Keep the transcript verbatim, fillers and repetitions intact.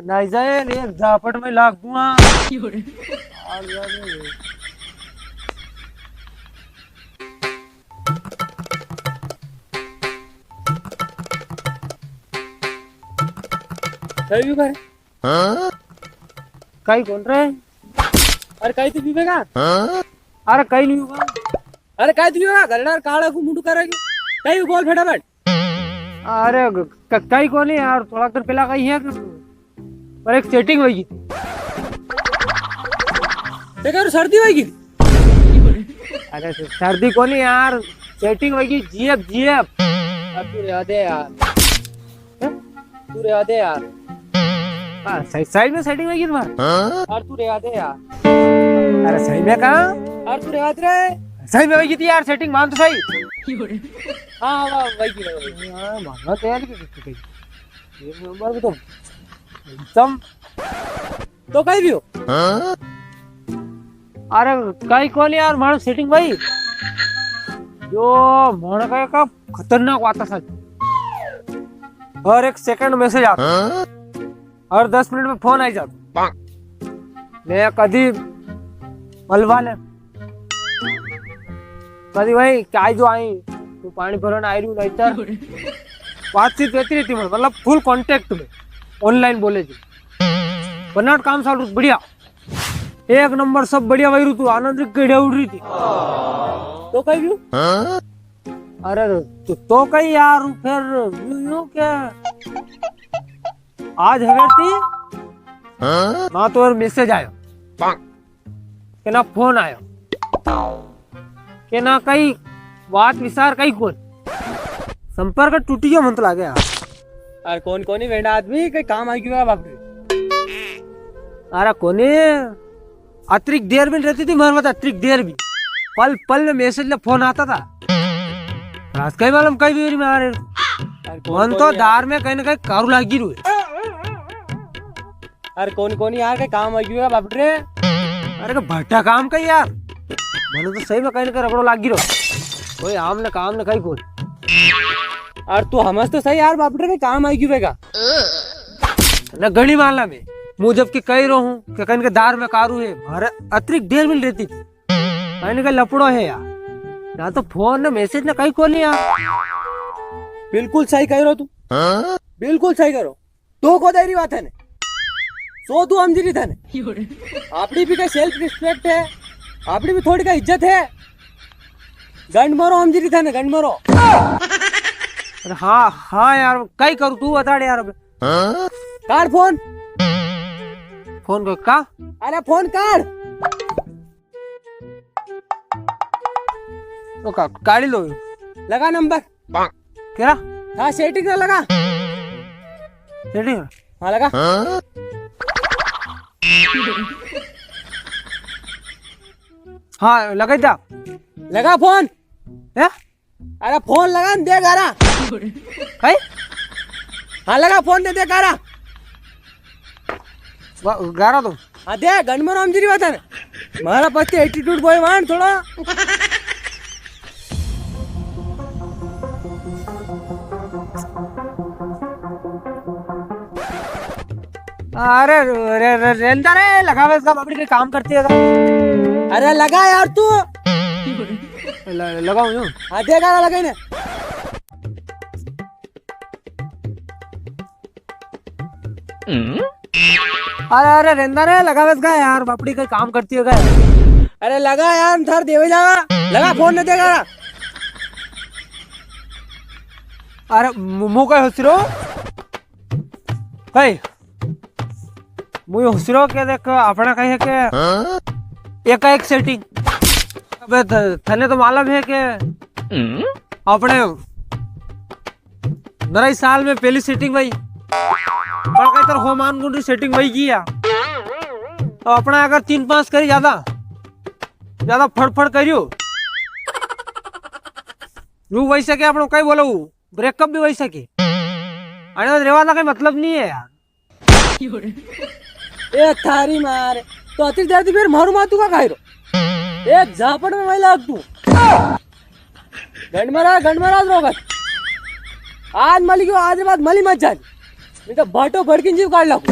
नहीं जाए, एक झापट में लाग दूंगा। कई भी करे। कई कौन रे? अरे कई तो पीवेगा? अरे कई नहीं होगा। अरे कई तो नहीं होगा, घरड़ा काला को मुंडू करेगी। कई बोल फटाफट। अरे क-, क-, कई कोनी यार, थोड़ा देर पहला कई है कि पर एक सेटिंग होगी। देखो सर्दी होगी। अरे स-, सर्दी कोनी यार, सेटिंग होगी, जीएफ, जीएफ। अब तू रहवा दे यार। हैं? तू रहवा दे यार। हाँ, सही, सही में सेटिंग होगी तुम्हारी? यार तू रहवा दे यार। अरे सही में कहा? यार तू रहवा दे रे। सही में होगी थी यार सेटिंग, मान तो सही। हाँ, हाँ, वही की, वही की। हाँ, मानना तो यार कि, कि, कि, कि, ये नंबर भी तो एकदम तो कई भी हो। अरे कई कोनी यार, मारो सेटिंग भाई। जो मोहन का का खतरनाक वाता सच। हर एक सेकंड मैसेज आता। हर दस मिनट में फोन आई जाता। मैं कदी मलवा ने, कदी भाई क्या जो आई, तू पानी भरन आई रू नहीं तर। बातचीत रहती रहती, मतलब फुल कांटेक्ट में, ऑनलाइन बोले जी। बनाट काम चालू बढ़िया, एक नंबर, सब बढ़िया भाई रू, तू आनंद री गड़िया उड़ रही थी। तो कई भी? अरे तो, तो कई यार, फिर यूं, यूं क्या? आज हवेर थी ना तो यार मैसेज आयो, के ना फोन आयो, के ना कई बात विचार कई कोनी। संपर्क टूटी गयो मन तो लागे यार। अरे कौन कोनी वेंडा आदमी, कई काम आई गयो बाप रे। अरे कोनी, अतरीक देर भी नी रहती थी मारे पास, अतरीक देर भी। पल पल में मैसेज ले फोन आता था। रात का ही मालूम कई भी मारे। अरे कौन मन तो यार? दार में कई ना कई कारू लागी रू है। अरे कौन कौन यार, कई काम आई गयो बाप रे। अरे का भट्टा काम का यार, मने तो सही में कई ना कई रगड़ो लागी रो। कोई आम ने काम ने कई कोनी। अरे तू हमज तो सही यार बाप रे, कई काम आई गयो का? ना घणी माला में, मुँह जब के कई रो हूँ कि कई ना कई दार में कारू है, मारे अतरीक देर भी नी रहती थी। कई ना कई लपड़ो है यार, ना तो फोन ने मैसेज ने कई कोनी यार। बिल्कुल सही कई रो तू, बिल्कुल सही कई रो। तू को दई री बात है ने, सो तू हमजी री था ने। आपणी भी कई सेल्फ रिस्पेक्ट है, आपणी भी थोड़ी कई इज्जत है। गंडमरो हमजी री था ने, गंडमरो। अरे हाँ, हाँ यार, कई करूँ तू बताड़े यार अब। काट फोन। फोन को का? अरे फोन काट। तो का, काढ़ी लो। लगा नंबर। केरा? हाँ, सेटिंग ना लगा। सेटिंग? हाँ, लगा। हाँ, लगाई दा। लगा फोन। हैं? अरे फोन लगा न, दे गारा। कई? हाँ, लगा फोन, दे, दे गारा। वा-, गारा तो। हाँ, दे, गंडमरो हमजी री बात है ने। मारा पास एटीट्यूड बॉय वाण थोड़ा। अरे, रे, रे, रेंदा रे, लगावे इसका, बापड़ी के काम करती है। अरे लगा यार तू। ल-, लगाओ यूं। हाँ, दे गारा लगाई ने। अरे, अरे, रेंदा रे, लगावे इसका यार, बापड़ी के काम करती है क्या? अरे लगा यार, थार देवे जावा। लगा फोन, ने देगा। अरे, मु-, मु कई होसी रो? कई? मु यो होसी रो के देख, अपना कई है के एकाएक सेटिंग। अबे थ-, थने तो मालूम है के अपने नरा ही साल में पहली सेटिंग भाई। पण कई तर हो मान गुंडी सेटिंग वई गई है। तो अपना अगर तीन पांच करी ज्यादा, ज्यादा फड़फड़ करियो। रू वई सके अपनो कई बोलो, ब्रेकअप भी वई सके। अरे रेवा का कई मतलब नी है यार। ए थारी मार, तो अति देर दी फिर मारू मातू का खाई रो। एक झापड़ में वई लाग तू। गंडमरा, गंडमरा रोगत। आज मली गयो, आज रे बाद मली मत जान। नी तो भाटो भड़किन जीव काट लो।